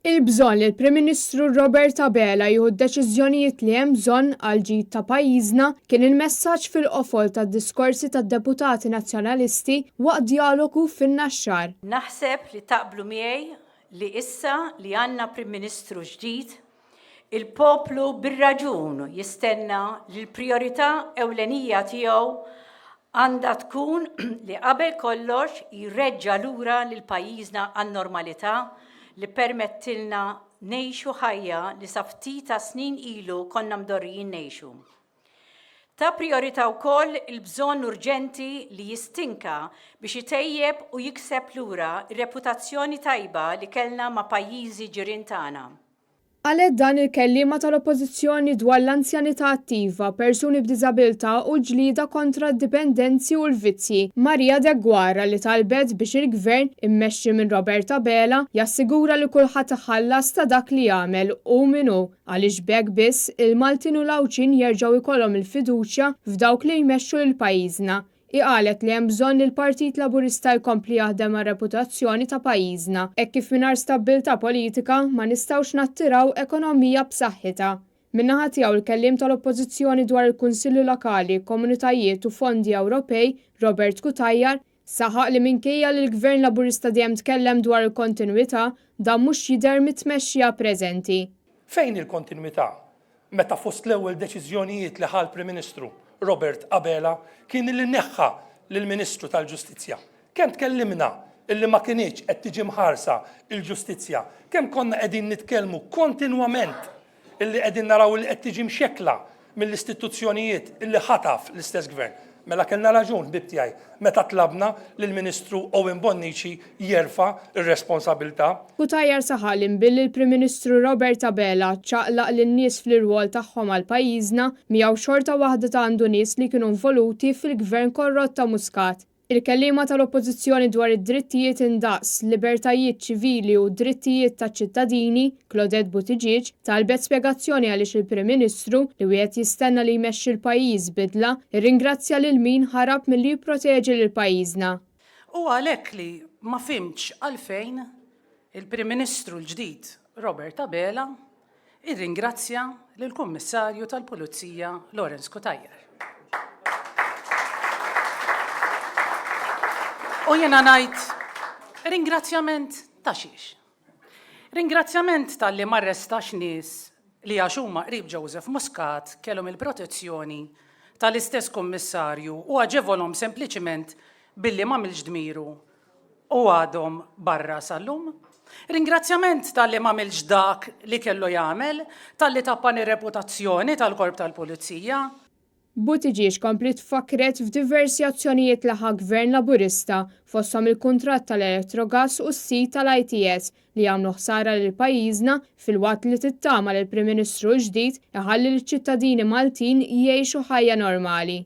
Il-bżonn li l-Prim Ministru Robert Abela jieħu d-deċiżjonijiet li hemm bżonn għall-ġid ta' pajjiżna kien il-messaġġ fil-qofol tad-diskorsi tad-deputati Nazzjonalisti waqt djalogu fin-Naxxar. Naħseb li taqblu miegħi li issa li għandna Prim Ministru ġdid, il-poplu bir-raġun jistenna li l-prijorità ewlenija tiegħu għandha tkun li qabel kollox jreġġa' lura lil pajjiżna għan-normalità li ppermettilna ngħixu ħajja li sa ftit tas-snin ilu konna mdorrijin ngħixu. Ta prijorità wkoll il-bżonn urġenti li jistinka biex itejjeb u jikseb lura r-reputazzjoni tajba li kellna ma' pajjiżi ġirien tagħna. Qalet dan il-kelliema tal-Oppożizzjoni dwar l-anzjanità attiva, persuni b'diżabilità u l-ġlieda kontra d-dipendenzi u l-vizzji, Maria Deguara li talbet biex il-Gvern, immexxi minn Robert Abela, jassigura li kulħadd iħallas ta' dak li għamel, hu min hu, għaliex b'hekk biss, il-Maltin u l-Għawdxin jerġgħu jkollhom il-fiduċja f'dawk li jmexxu lil pajjiżna. Hi qalet li hemm bżonn li l-Partit Laburista jkompli jaħdem għar-reputazzjoni ta' pajjiżna, hekk kif mingħajr stabbiltà politika ma nistgħux nattiraw ekonomija b'saħħitha. Min-naħa tiegħu l-Kelliem tal-Oppożizzjoni dwar il-Kunsilli Lokali, Komunitajiet u Fondi Ewropej, Robert Cutajar, saħaq li minkejja li l-Gvern Laburista dejjem tkellem dwar il-kontinwità, dan mhux jidher mit-tmexxija preżenti. Fejn hi l-kontinwità? meta fost l-ewwel deċiżjonijiet li ħa l-Prim Ministru Robert Abela kien li neħħa lill-Ministru tal-Ġustizzja. Kemm tkellimna illi ma kinitx qed tiġi mħarsa l-ġustizzja, kemm konna qegħdin nitkellmu kontinwament illi qegħdin naraw illi qed tiġi mxekkla mill-istituzzjonijiet illi ħataf l-istess Gvern. Mela kellna raġun, ħbieb tiegħi, meta tlabna lill-Ministru Owen Bonnici jerfa' r-responsabilità. Cutajar saħaq li mbilli l-Prim Ministru Robert Abela ċaqlaq lin-nies fl-irwol tagħhom għal pajjiżna, miegħu xorta waħda ta' għandu nies li kienu involuti fil-Gvern korrott ta' Muscat. Il-kelliema tal-Oppożizzjoni dwar id-drittijiet indaqs, libertajiet ċivili u d-drittijiet taċ-ċittadini, Claudette Buttigieg, talbet spjegazzjoni għaliex il-Prim Ministru, li wieħed jistenna li jmexxi l-pajjiż b'bidla, irringrazzja lil min ħarab milli jipproteġi lil pajjiżna. Hu għalhekk li ma fhimtx għalfejn il-Prim Ministru l-ġdid Robert Abela irringrazzja lill-Kummissarju tal-Pulizija Lawrence Cutajar. U jiena ngħid ringrazzjament ta' xiex? Ringrazzjament talli m'arrestax nies li għax huma qrib Joseph Muscat kellhom il-protezzjoni tal-istess Kummissarju u aġevolhom sempliċiment billi m'għamilx dmiru u għadhom barra sal-lum. Ringrazzjament talli m'għamilx dak li kellu jagħmel, talli tappan ir-reputazzjoni tal-Korp tal-Pulizija. Buttigieg kompliet fakkret f'diversi azzjonijiet li ħa Gvern Laburista, fosthom il-kuntratt tal-Electrogas u s-sit tal-ITS li jagħmlu ħsara lil pajjiżna filwaqt li tittama li l-Prim Ministru l-ġdid iħalli liċ-ċittadini Maltin jgħixu ħajja normali.